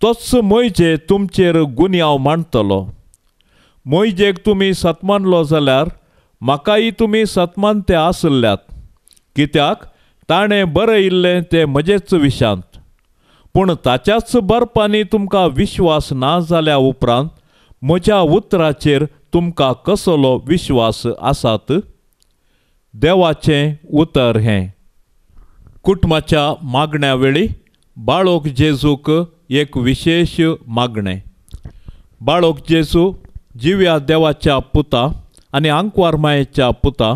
तोच मोयजे तुमचेर गुन्यांव मांडटलो. मोयजेक तुमी सतमानलो जाल्यार म्हाकाय तुमी सतमानते आसल्यात, कित्याक ताणें बरयिल्लें तें म्हजेच विशांत. पूण ताच्याच बरपांनी तुमकां विश्वास ना जाल्या उपरांत म्हज्या उतराचेर तुमकां कसलो विश्वास आसात? देवाचें उतर हें. कुटुंबाच्या मागण्या वेळी बाळोक जेजूक एक विशेश मागणें. बाळोक जेजू जिव्या देवाच्या पुता आनी आंकवार मायेच्या पुता,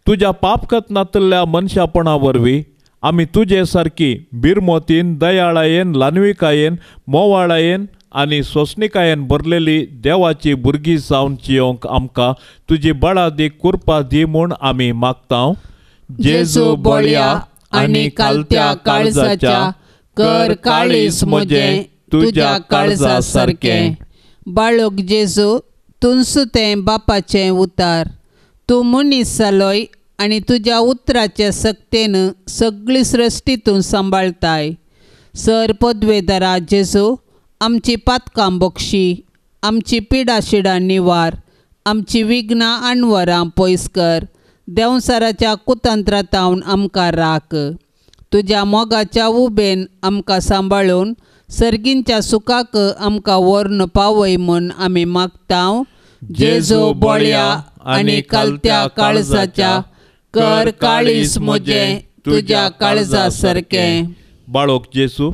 तुज्या पापकत नातल्या मनशापणा वरवीं आमी तुजे सारकी बिरमोतीन, दयाळायेन, ल्हानविकायेन, मोवाळायेन आनी सोंसणिकायेन भरलेली देवाची भुरगीं जावन जियोंक आमकां तुजी बळादीक कृपा दी म्हूण आमी मागता. जेजू बळया आनी कालत्या काळजाच्या, कर काळीज म्हजें तुज्या काळजा सारकें. बाळोक जेजू, तुंसू तें बापाचें उतार. तूं मनीस जालोय आनी तुज्या उतराचे सक्तेन सगळी सृश्टी तूं सांबाळताय. सर पदवेदारा जेजू, आमची पातकां बक्षी, आमची पिडाशिडां निवार, आमची विघ्नां आणवरां पयस कर, देंवसाराच्या कुतंत्रातावन आमकां राख. तुज्या मोगाच्या उबेन आमकां सांबाळून सर्गींच्या सुखाक आमकां व्हरून पावय म्हूण आमी मागता. जेजू बळया आनी कालत्या काळजाच्या, कर काळीज म्हजें तुज्या काळजा सारकें. बाळोक जेजू,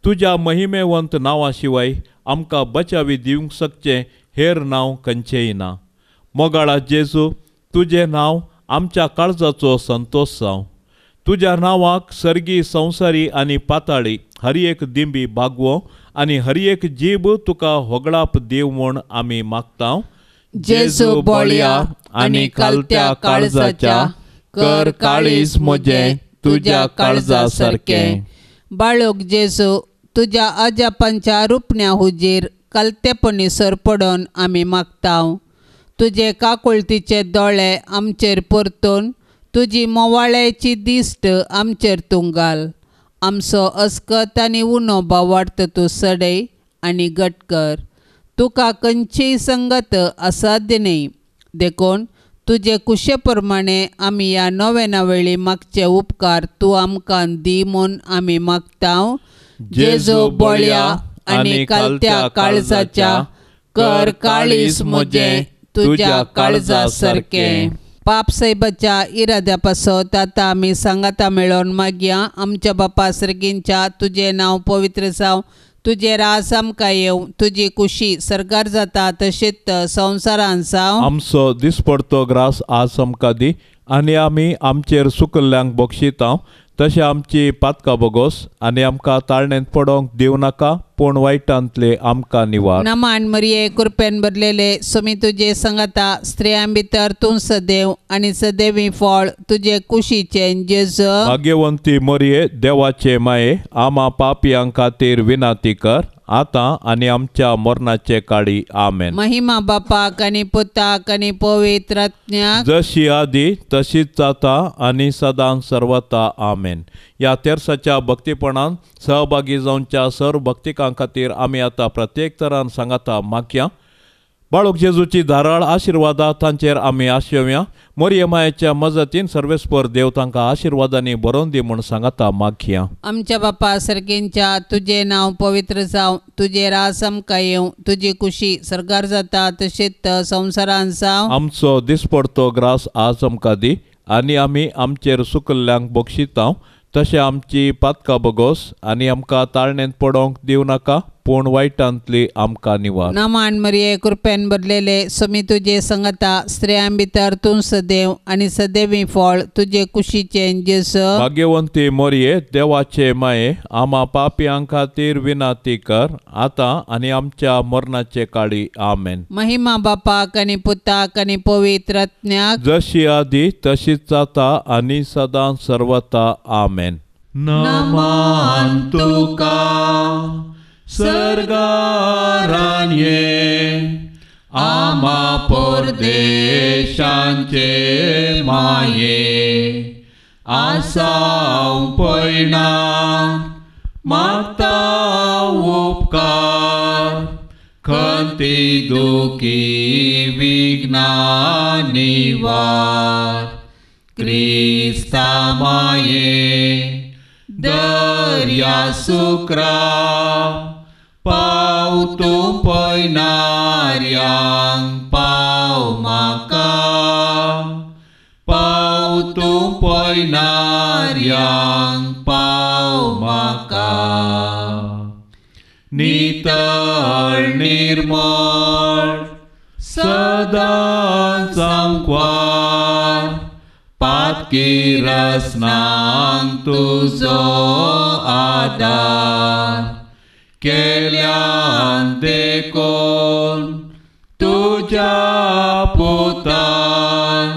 तुज्या महिमेवंत नांवा शिवाय आमकां बचावी दिवंक शकचें हेर नांव खंयचेंय ना. मोगाळा जेजू, तुजें नांव आमच्या काळजाचो संतोश जावं. तुज्या नांवाक सर्गी, संवसारी आनी पाताळी हर एक दिंबी बागवो आनी हर एक जीब तुका होगळाप दीव म्हूण आमी मागता. जेजू बळया आनी कालत्या काळजाच्या, कर काळीज म्हजें तुज्या काळजा सारकें. बाळोक जेजू, तुज्या अजापांच्या रुपण्या हुजीर कालतेपणी सरपडोन आमी मागता. तुजे काकुळतीचे दोळे आमचेर परतून तुजी मोवाळ्याची दिश्ट आमचेर तूं घाल. आमचो अस्कत आनी उणो भावार्थ तूं सडय आनी घट कर. तुका खंयचीय संगत असाध्य न्हय, देखून तुजे कुशे प्रमाणे आमी ह्या नोवेना वेळी मागचे उपकार तूं आमकां दी म्हूण आमी मागता. जेजू बळया आनी कालत्या काळजाच्या कर काळीज म्हजें तुज्या काळजा सारकें. पाप साहेबाच्या इराद्या पासत आतां आमी सांगाता मेळोवन मागया. आमच्या बापा सर्गींच्या तुजें नांव पवित्र जावं, तुजें राज आमकां येवं, तुजी कुशी सरकार जाता तशेंच संवसारान जावं. आमचो दिसपडतो ग्रास आज आमकां दी आनी आमी आमचेर सुकल्ल्यांक बक्षिता तशें आमची पातकां बोगोस आनी आमकां ताळणेंत पडोंक दिवं नाका पूण वायटांतले आमकां निवार. नमान मरिये कृपेन भरलेले सुमी तुजे संगता, स्त्रियां भितर तूं सदैव आनी सदैवी फळ तुजे कुशीचें जेजू. भाग्यवंती मरिये देवाचे माये आमा पापयां खातीर विनाती कर आतां आनी आमच्या मरणाचे काळी. आमेन. महिमा बापाक आनी पुताक आनी पवित्र आत्म्याक, जशी आदी तशीच जाता आनी सदां सर्वता. आमेन. ह्या तेर्साच्या भक्तीपणान सहभागी जावच्या सर्व भक्तिकां खातीर आमी आतां प्रत्येक तरान सांगाता मागया. बाळूक जेजूची धाराळ आशिर्वादा तांचेर आमी आशेवया. मोरये मायेच्या मजतीन सर्वेस्पर देव तांकां आशिर्वादांनी बरोवन दी म्हूण सांगाता मागया. आमच्या बापा सर्गींच्या तुजें नांव पवित्र जावं, तुजें राज आमकां येवं, तुजी कुशी सरकार जाता तशेंच संवसारान जावं. आमचो दिसपडतो ग्रास आज आमकां दी आनी आमी आमचेर सुकल्ल्यांक बक्षिता तशें आमची पातकां बोगोस आनी आमकां ताळणेंत पडोंक दिवं नाका पूण वायटांतली आमकां निवार. नमान मरिये कृपेन भरलेले सुमी तुजे संगता, स्त्रियां भितर तूं सदैव आनी सदैवी फळ तुजे कुशीचें जेजू. भाग्यवंती मरिये देवाचे माये आमा पापयां खातीर विनाती कर आतां आनी आमच्या मरणाचे काळी. आमेन. महिमा बापाक आनी पुताक आनी पवित्र आत्म्याक, जशी आदी तशीच जाता आनी सदां सर्वता. आमेन. नमान तुका सर्गारान्ये आमा परदेशांचे माये आसाव पयणा मागता उपकार खंती दुखी विघ्ना निवार क्रिस्ता माये दर्या सुक्रा पाव तूं पयनार्यांक पाव म्हाका पाव तूं पयनार्यांक पाव म्हाका. नितळ निर्मळ सदां सांकवार पातकी रसनांक तुजो आदार केल्यान देखून तुज्या पुतान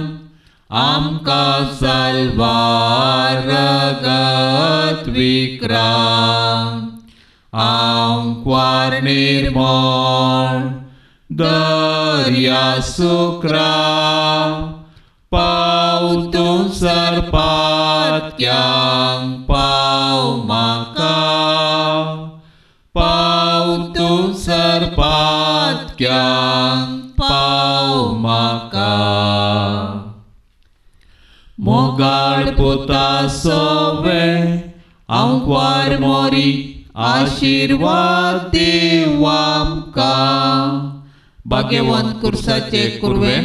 आमकां सलवार रगत विक्राम आंकवार निर्मळ दर्या सुक्रा पाव तूं सरपातक्यांक पाव म्हाका पाव तूं सरपातक्यांक पाव म्हाका. मोगाळ पुता सोवे आंकवार मोरी आशिर्वाद देव आमकां. भाग्यवंत कुर्साचे कुर्वे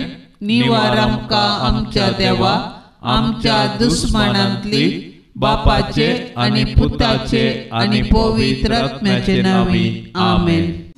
निवार आमकां आमच्या देवा आमच्या दुस्मानांतली बापाचे आनी पुताचे आनी पवित्र आत्म्याचे नांवी. आमेन.